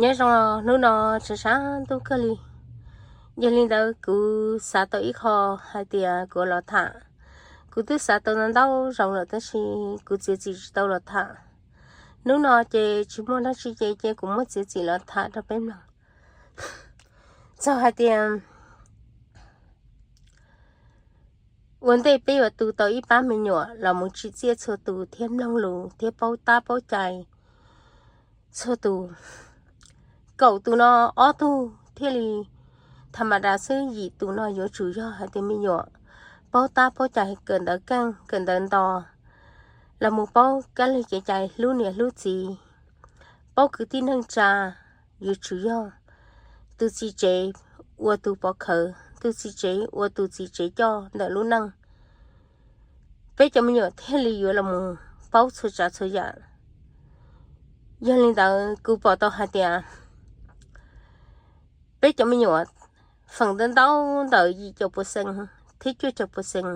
Nyob zoo, hnub no tshav tshav ntuj kawg li. Yog li ntawd kuv xav tau ib qho hais tias kuv los tham. Kuv twb xav tau ntau ntau zaus lawm tab sis kuv txiav txim tsis tau los tham. Hnub no ces tsis muaj dab tsi ces ces kuv muab txiav txim los tham rau peb mloog. Txog hais tias ua ntej peb yuav tu tau ib pab me nyuam los mus tsim txiaj txhua tus thiab mloog lus thiab paub tab paub cai txhua tus. Kaum tus no ob tug thiaj li tham ma das xwb, yim tus no yuav tsum yog hais tias me nyuam paub tab paub cai kawm ntawv keej kawm ntawv nto, los mus paub kab lig kev cai hlub niam hlub txiv, paub kwv tij neej tsa. Yuav tsum yog tus txiv tsev ua tus pov khawv, tus txiv tsev ua tus txiv tsev coj ntawm lub neej, peb cov me nyuam thiaj li yuav los mus paub txhua tsav txhua yam. Yog li ntawd kuv pom tau hais tias peb cov me nyuam feem ntau ntau ntawm yim caum puas xees thiab cuaj caum puas xees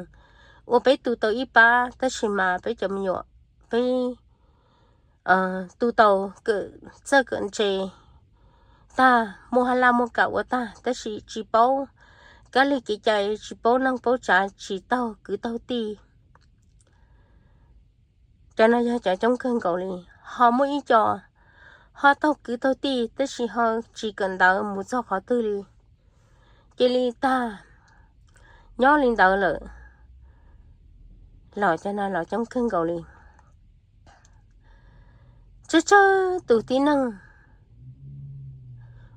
uas peb tu tau ib pab, tab sis mas peb cov me nyuam peb tu tau kawm txawj kawm ntse tag, muaj hab laj muaj kam ua tag, tab sis tsis paub kab lig kev cai, tsis paub neej paub tsav, tsis taug kwv taug tij. Cov no yog cov coob kawg nkaus li. Ho muaj ib co ho taug kwv taug tij tab sis ho tsis kawm ntawv mus txog qhov twg li, cia li tag nyob li ntawd lawm. Los cov no los coob kawg nkaus li. Tsawg tsawg tus tib neeg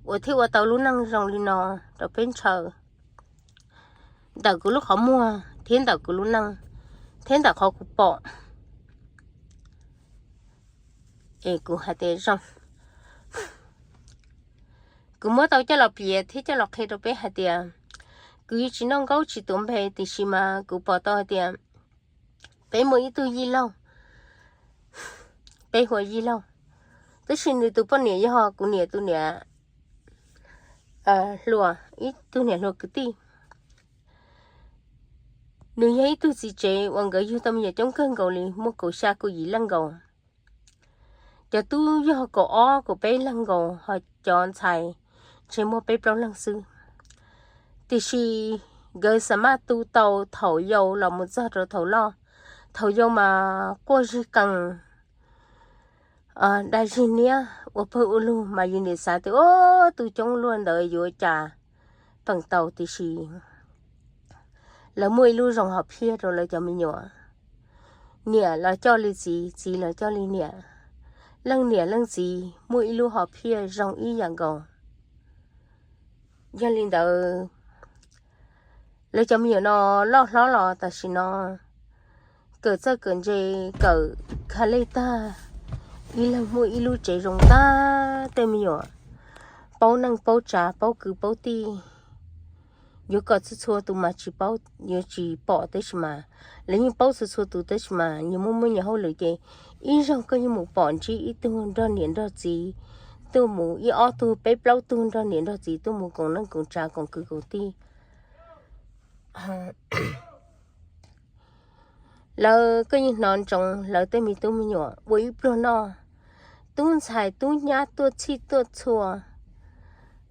uas thiaj ua tau lub neej zoo li no rau peb ntshaw, ntawm kuv lub qhov muag thiab ntawm kuv lub neej thiab ntawm qhov kuv pom. Es kuv hais tias zoo, kuv muab tau coj los piav thiab coj los qhia rau peb hais tias kuv yeej tsis noj nkaub tsis tuav npe, tiam sis mas kuv pom tau hais tias peb muaj ib tug yij laug, peb hu ua yij laug, tab sis nws tus poj niam yog kuv niam tus niam hluas, ib tug niam hluas kwv tij. Nws yog ib tug txiv tsev uas nkawd yug tau me nyuam coob kawg nkaus li, muaj kaum xya kaum yim leej nkaus. Cov tub yog kaum ob kaum peb leeg nkaus, ho cov ntxhais ntshe muaj peb plaub leeg xwb. Tiam sis nkawd xa maj tu tau thaum yau los mus txog rau thaum loj. Thaum yau mas quaj zig qees, dag zig niab ua pawg ua lug mas yus nim xav tias, o, tu coob luaj ntawd yuav cas peem tau, tiam sis lawv muaj ib lub zoo hom phiaj rau lawv cov me nyuam. Niam los coj li txiv, txiv los coj li niam. Leej niam leej txiv muaj ib lub hom phiaj zoo ib yam nkaus. Yog li ntawd, lawv cov me nyuam no loj hlob los tam sim no kawm txawj kawm ntse, kawm kha lej tag, ib leeg muaj ib lub tsev zoo tag, tej me nyuam paub neej paub tsav, paub kwv paub tij. Yuav kom txhua txhua tus mas tsis paub, yuav tsis pom, tab sis mas lawv yeej paub txhua txhua tus, tab sis mas nyias muaj muaj nyias hauj lwm ces ib zaug koj yeej mus pom ntsib ib tug nrog niam nrog txiv tuaj mus, ib ob tug peb plaub tug nrog niam nrog txiv tuaj mus koom neej koom tsav koom kwv koom tij. Lawv koj yeej hnov ntsoov lawv tej me tub me nyuam ua ib pluag noj, tub ntxhais tub nyab tuaj txhij tuaj txhua,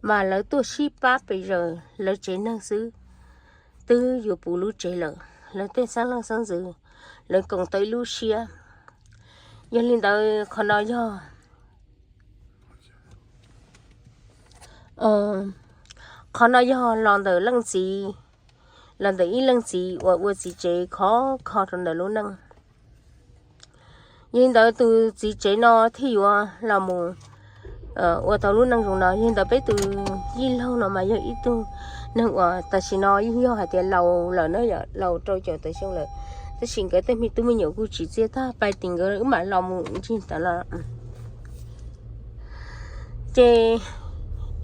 mas lawv tuaj sib pab pes zaws lawv tsev neeg xwb, twb yuav puv lub tsev lawm. Lawv tej xeeb leej xeeb ntxwv, lawv koom tau ib lub siab. Yog li ntawd qhov no yog, qhov no yog los ntawm leej txiv, los ntawm ib leej txiv uas ua txiv tsev khov kho rau ntawm lub neej. Yog li ntawd tus txiv tsev no thiaj yuav los mus ua tau lub neej zoo no. Yog li ntawd peb tus yij laug no mas yog ib tug neeg uas tam sim no yeej yog hais tias laus lawm na, yog laus rau caum tawm xyoo lawm, tab sis nkawd tej me tub me nyuam kuj tsis txiaj tag, pais tim nkawd wb mam los mus ntsis tas los. Ces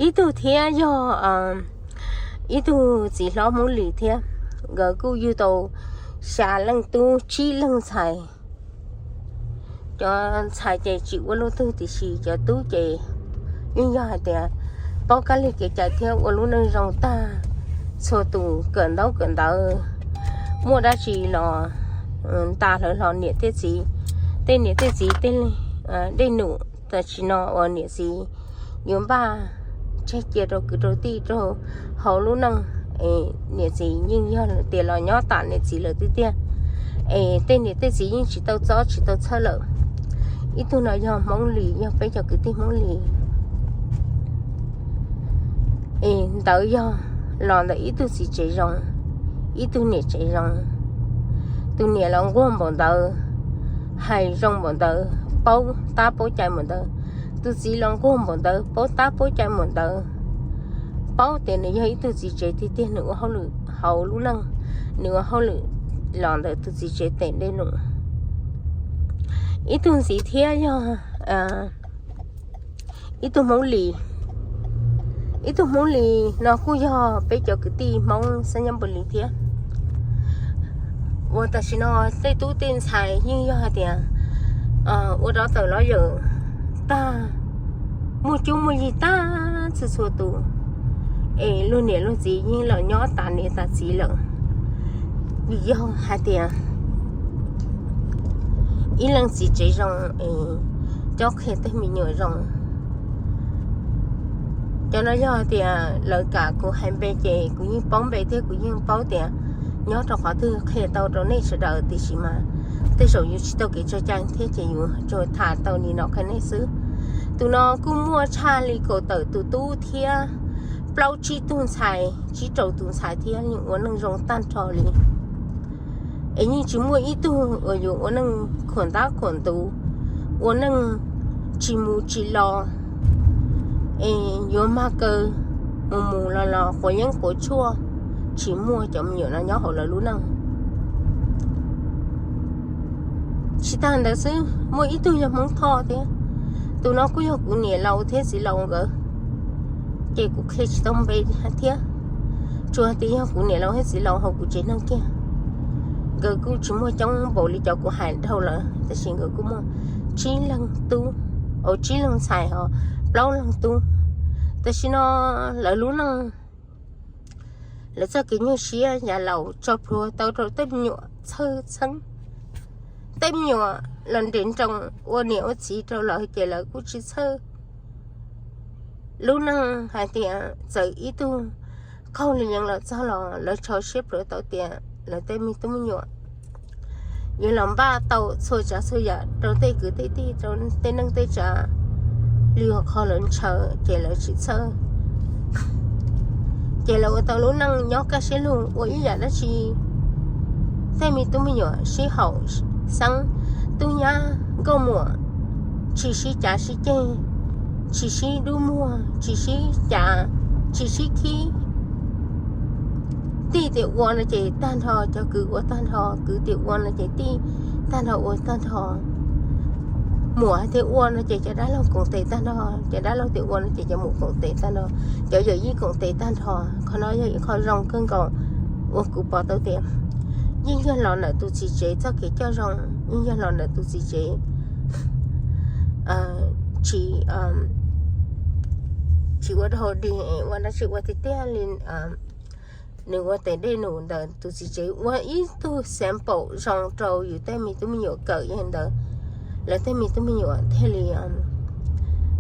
ib tug thiab yog ib tug txiv hlob Hmoob Lis thiab, nkawd kuj yug tau xya leej tub tsib leej ntxhais. Cov ntxhais ces tsis ua luaj twg, tiam sis cov tub ces yeej yog hais tias paub kab lig kev cai thiab ua lub neej zoo tag, txhua tus kawm ntaub kawm ntawv, muaj dab tsi los nta hlawv hlo niam tej txiv, tej niam tej txiv tej dej num tam sim no uas niam txiv yuav npaj tseg cia rau kwv rau tij rau hauv lub neej. Niam txiv yeej yog tias los nyob tam niam txiv lawm tiag tiag, es tej niam tej txiv yeej tsis tau txob tsis tau txhawj lawm. Ib tug no yog Hmoob Lis, yog peb cov kwv tij Hmoob Lis. Es ntawd yog los ntawm ib tug txiv tsev zoo, ib tug niam tsev zoo. Tus niam los nquag npaum ntawd, hais zoo npaum ntawd, paub tab paub cai npaum ntawd. Tus txiv los nquag npaum ntawd, paub tab paub cai npaum ntawd. Paub tias nws yog ib tug txiv tsev tiag tiag, nws ua hauj lwm hauv lub neej, nws ua hauj lwm los ntawm tus txiv tsev tes dej num. Ib tug ntxiv thiab yog ib tug Hmoob Lis. Ib tug Hmoob Lis no kuj yog peb cov kwv tij Hmoob Xab Nyab Npus Lis thiab. Uas tam sim no tej tub tej ntxhais yeej yog hais tias ua rov tawm los yawm tag, muaj cuab muaj yig tag txhua txhua tus, es luag niam luag txiv yeej los nyob tas niam tas txiv lawm. Vim yog hais tias ib leej txiv tsev zoo es cob qhia tej me nyuam zoo. Cov no yog tias lawv kam kuv hais npe ces kuv yeej paub npe thiab kuv yeej paub tias nyob rau qhov twg qhia tau rau nej sawv daws, tiam sis mas tej zaum yus tsis tau kev tso cai thiab ces yus tsuas tham tau li no qhia nej xwb. Tus no kuj muaj tshaj li kaum tawm tus tub thiab plaub tsib tug ntxhais, tsib rau tus ntxhais thiab yeej ua neej zoo tag nrho li. Es yeej tsis muaj ib tug uas yuav ua neej khuam ntab khuam ntuv, ua neej tsis mus tsis los, es yuav mag kaw mus mus los los quav yeeb quav tshuaj, tsis muaj cov me nyuam no nyob hauv lawv lub neej. Tsis tag ntawd xwb, muaj ib tug yog Hmoob Thoj thiab. Tus no kuj yog kuv niam laus thiab txiv laus nkawd, ces kuv qhia tsis tau npe thiab. Tsuas tias yog kuv niam laus thiab txiv laus hauv kuv tsev neeg kiag. Nkawd kuj tsis muaj coob npaum li cov kuv hais dhau lawm, tab sis nkawd kuj muaj tsib leeg tub, tsib leeg ntxhais ho plaub leeg tub. Tam sim no lawv lub neej, lawv txoj kev nyuaj siab yav laus tso plhuav tau rau tej me nyuam txhawj txheeb. Tej me nyuam los nres nroos ua niam ua txiv rau lawv ces lawv kuj tsis txhawj lub neej hais tias txawm ib tug qaug li yees los txog los lawv tso siab plhuav tau tias lawv tej me tub me nyuam yuav los npaj tau txhua tsav txhua yam rau tej kwv tej tij, rau tej neej tej tsav li qhov lawv ntshaw ces lawv tsis txhawj. Ces lawv ua tau lub neej nyob kaj siab lug ua ib yam dab tsi. Tej me tub me nyuam sib haum xeeb, tub nyab nkauj muam, tsis sib cav sib ceg, tsis sib dub muag, tsis sib cav, tsis sib khib. Tij tias ua no ces tag nrho cov kwv ua tag nrho, kwv tias ua no ces tij tag nrho ua tag nrho. Muam tias ua no ces cov dab laug koom tes tag nrho, cov dab laug tias ua no ces cov muam koom tes tag nrho, cov yawm yij koom tes tag nrho. Qhov no yog ib qho zoo kawg nkaus uas kuv pom tau tias yeej yog los ntawm tus txiv tsev txoj kev coj zoo, yeej yog los ntawm tus txiv tsev tsis, tsis ua rau dig ua dab tsi, ua tiag tiag li nws ua tes dej num ntawm tus txiv tsev ua ib tug xeev paum zoo rau yus tej me tub me nyuam kawm yog ntawd. Lawv tej me tub me nyuam thiaj li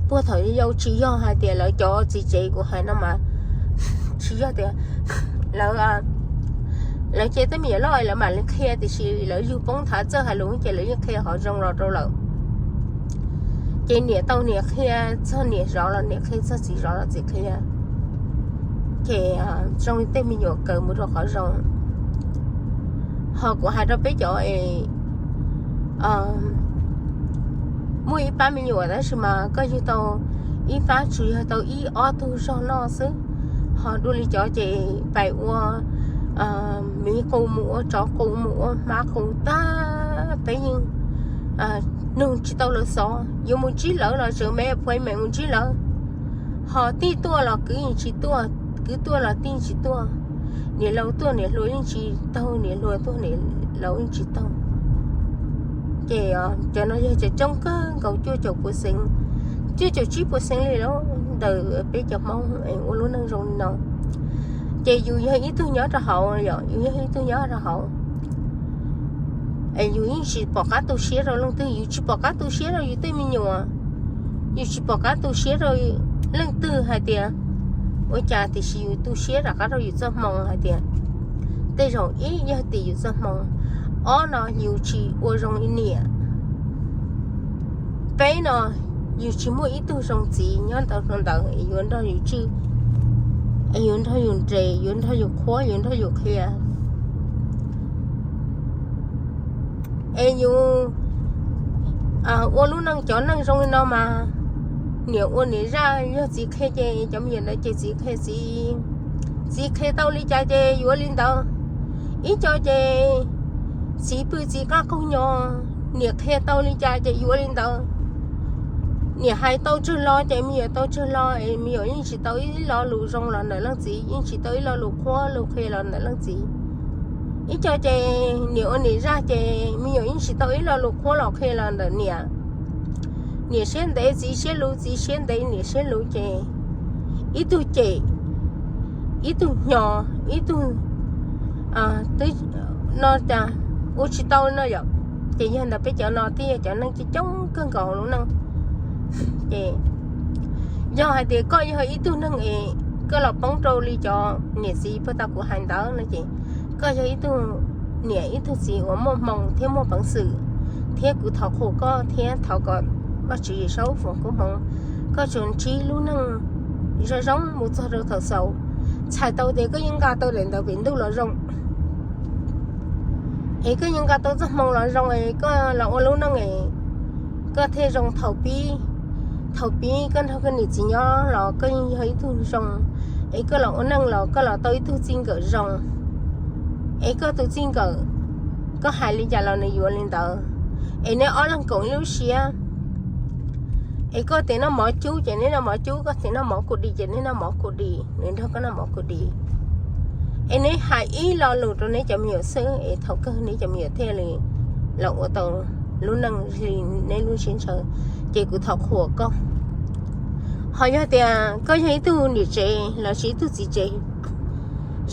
puag thaum yau, tsis yog hais tias lawv cov txiv tsev kuv hais no mas, tsis yog tias lawv, lawv ces tej me nyuam loj lawv mam li qhia, tiam sis lawv yug poob nthav txawj hais lus ces lawv yeej qhia qhov zoo los rau lawm. Ces niam tau niam qhia txog niam zov los niam qhia, txog txiv zov los txiv qhia. Ces zoo li tej me nyuam kawm mus rau qhov zoo. Ho kuv hais rau peb cov es muaj ib pab me nyuam tab sis mas koj yug tau ib pab tsuas yog tau ib ob tug zog noj xwb. Ho dua li cov ces pais ua miv qus, mus ua tsov qus, mus ua hmav qus tag, peb yeej nug tsis tau lawv xov, yuav mus ntsib lawv los tseem me phuav meem mus ntsib lawv. Ho tij tuaj los kwv yeej tsis tuaj, kwv tuaj los tij tsis tuaj. Niam laus tuaj niam hluas yeej tsis taug, niam hluas tuaj niam laus yeej tsis taug. Ces cov no yog cov coob kawg nkaus, cuaj caum puas xeev, cuaj caum tsib puas xeev li lawm ntawm peb cov Hmoob ua lub neej zoo li no. Ces yus yog ib tug nyob rau hauv, yus yog ib tug nyob rau hauv, es yus yeej tsis pom qab tu siab rau leej twg, yus tsis pom qab tu siab rau yus tej me nyuam, yus tsis pom qab tu siab rau Leej twg hais tias ua cas tiam sis yus tu siab rov qab rau yus txoj hmoo hais tias tej zaum ib yog tias yus txoj hmoo, ob no yus tsis ua zoo li niam, peb no yus tsis muaj ib tug zoo txiv nyob ntawd rau ntawd es yuav nrog yus tswj, es yuav nrog yus nres, yuav nrog yus qhuab, yuav nrog yus qhia. Es yus ua lub neej cov neej zoo li no mas niam ua niam zaj, yog txiv qhia ces cov me nyuam ntawd ces txiv qhia txiv, txiv qhia tau li cas ces yuav li ntawd. Ib co ces txiv pw txiv qab qaug nyo, niam qhia tau li cas ces yuav li ntawd. Niam hais tau tsawg lo ces me nyuam tau tsawg lo, es me nyuam yeej tsis tau ib lo lus zoo los ntawm leej txiv, yeej tsis tau ib lo lus qhuab lus qhia los ntawm leej txiv. Ib co ces niam ua niam zaj ces me nyuam yeej tsis tau ib lo lus qhuab los qhia los ntawm niam. Niam siab ntev txiv siab luv, txiv siab ntev niam siab luv ces ib tug cem, ib tug hnyo, ib tug twb no cas ua tsis tau no yom. Ces yog ntawd peb cov no twb yog cov neeg coob coob kawg nkaus lub neej. Ces yog hais tias koj yog ib tug neeg es koj los poob rau li cov niam txiv puag ta kuv hais ntawd no ces koj yog ib tug niam ib tug txiv uas muaj hmoo thiab muaj peev xwm, thiab kuv thov qhuas koj thiab thov kom Vajtswv Yawm Saub foom koob hmoov koj tsuas ntsib lub neej zoo zoo mus txog rau thaum xaus. Txhais tau tias koj yeej nqa tau daim ntawv pem ntuj los zoo, es koj yeej nqa tau txoj hmoo los zoo es koj los ua lub neej es koj thiaj zoo thaum pib. Thaum pib koj nrog koj niam txiv nyob los koj yeej yog ib tug zoo, es koj los ua neej los koj los tau ib tug txij nkawm zoo, es koj tus txij nkawm koj hais li cas los nws yuav li ntawd. Es neb ob leeg koom ib lub siab, es koj tias noj mov cub ces neb noj mov cub, koj tias noj mov kua dis ces neb noj mov kua dis, nws nrog koj noj mov kua dis. Es neb hais ib lo lus rau neb cov me nyuam xwb es thaum kawg neb cov me nyuam thiaj li los ua tau lub neej li neb lub siab ntshaw. Ces kuv thov qhuas koj. Ho yog tias koj yog ib tug niam tsev los sis ib tug txiv tsev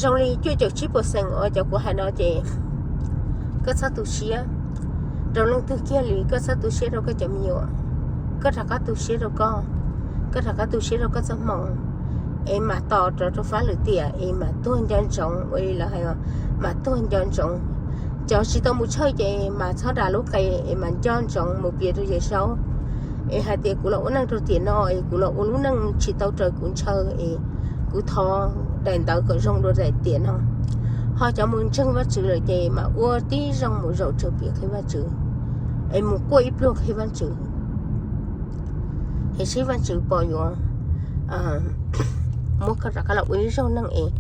zoo li cuaj caum tsib puas xees uas cov kuv hais no ces koj txhob tu siab rau leej twg kiag li, koj txhob tu siab rau koj cov me nyuam, koj rov qab tu siab rau koj, koj rov qab tu siab rau koj txoj hmoo, es mam tos rov rau fab lwm tiam es mam tuag nco ntsoov ua li lawv hais, mam tuag nco ntsoov. Cov tsis tau mus tshawj ces mam txhob das lub qe es mam nco ntsoov mus piav rau Yawm Saub es hais tias kuv los ua neej rau tiam no es kuv los ua lub neej tsis tau raws kuv ntshaw es kuv thov daim ntawv kom zoo dua daim tiam no. Ho cov mus ntseeg Vajtswv lawm ces mam ua tib zoo mus zaum tsawv piav qhia Vajtswv, es mus quaj ib pluag qhia Vajtswv, es seb Vajtswv puas yuav muab koj rov qab los ua ib zaug neej es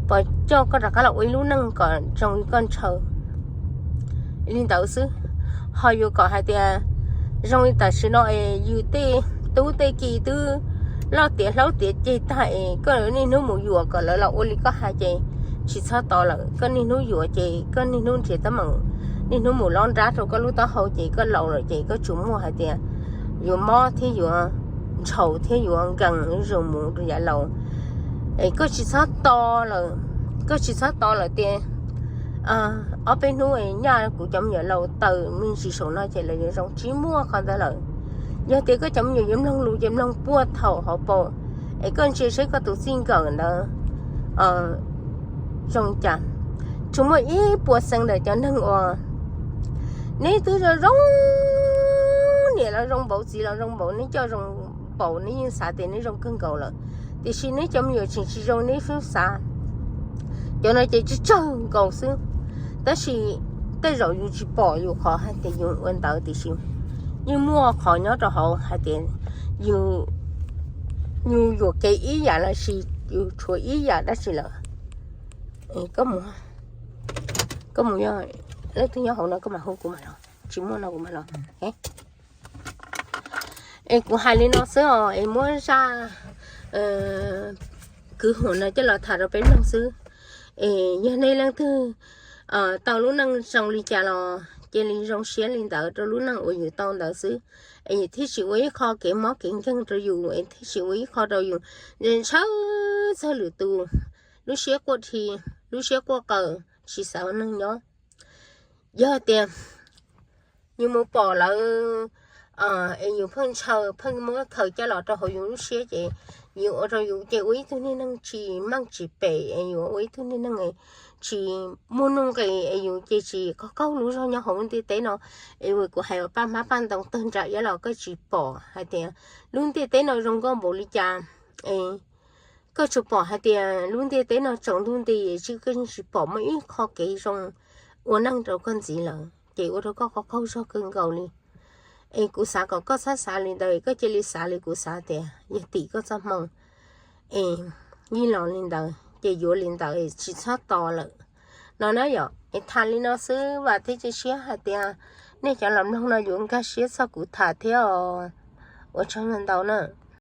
puas coj koj rov qab los ua ib lub neej kom zoo li koj ntshaw li ntawd xwb. Ho yuav kom hais tias zoo li tam sim no es yus tej tub tej ki twb loj tiav hlob tiav ceg tag es koj niaj hnub mus yuam kom lawv los ua li koj hais ces tsis txhob tos lawm. Koj niaj hnub yuam ces koj niaj hnub nrhiav teeb meem, niaj hnub mus lob nrab rau koj lub taub hau ces koj laus lawm ces koj tsuas muaj hais tias yuav mob thiab yuav ntshaus thiab yuav nkees zuj zus mus rau yav laus. Es koj tsis txhob tos lawm, koj tsis txhob tos lawm tias ob peb hnub nyaj kuv cov me nyuam laus tawm me ntsis saum no ces lawv yuav zoo, tsis muaj qhov ntawd lawm. Yog tias koj cov me nyuam yuav mloog lus ces mloog puag thaum hauv paus, es koj ntsia seb koj tus txij nkawm ntawd zoo li cas. Tsuas muaj ib puas xees ntawm cov neeg uas neb twb zoo zoo, niam los zoo npaum, txiv los zoo npaum, neb coj zoo npaum, neb yeej xav tias neb zoo kawg nkaus lawm, tiam sis neb cov me nyuam tseem tsis zoo neb xub xav. Cov no ces tsawg tsawg nkaus xwb, tab sis tej zaum yus tsis pom yus qhov hais tias yus ua ntawd tiam sis yeej muaj qhov nyob rau hauv hais tias yus yuam kev ib yam los sis yus tshuav ib yam dab tsi lawm. Koj mus, yog leej twg nyob hauv no koj mam hu kuv mam los, tsis muaj no kuv mam los. Es kuv hais li no xwb os, es muab zaj kwv huam no coj los tham rau peb mloog xwb. Es yog nej leej twg tau lub neej zoo li cas los cia li zoo siab li ntawd rau lub neej uas yus tau ntawd xwb. Es thiaj tsis ua ib qho kev mob kev nkeeg rau yus, es thiaj tsis ua ib qho rau yus ntshaw txog lwm tus lub siab quaj dhi, lub siab quaj qaws, tsis xav ua neeg nyob. Yog tias yus mus pom lawv es yus pheej ntshaw pheej muab khaws coj los rau hauv yus lub siab ces yus ua rau yus ces ua ib tug niag neeg tsis meej tsis pem, es yus ua ib tug niag neeg tsis muaj nuj nqis, es yus ces tsis qaug qaug lub zog nyob hauv lub ntiaj teb no. Es kuv hais paj hmab paj ntoo tawg ntsam iab los koj tsis pom hais tias lub ntiaj teb no zoo nkauj npaum li cas, koj tsuas pom hais tias lub ntiaj teb no tsaus ntuj nti, tsis, koj yeej tsis pom muaj ib qho kev zoo ua neej rau koj ntxiv lawm, ces ua rau koj qaug qaug zog kawg nkaus li. Es kuv xav kom koj txhob xav li ntawd, koj cia li xav li kuv xav tias yog tim koj txoj hmoo es yeej los li ntawd ces yuav li ntawd tsis txhob tos lawm no na yom. Es tham li no xwb, vam thiab cia siab hais tias nej cov los mloog no yuav nkag siab txog kuv tham thiab os. Ua tsaug ntau na.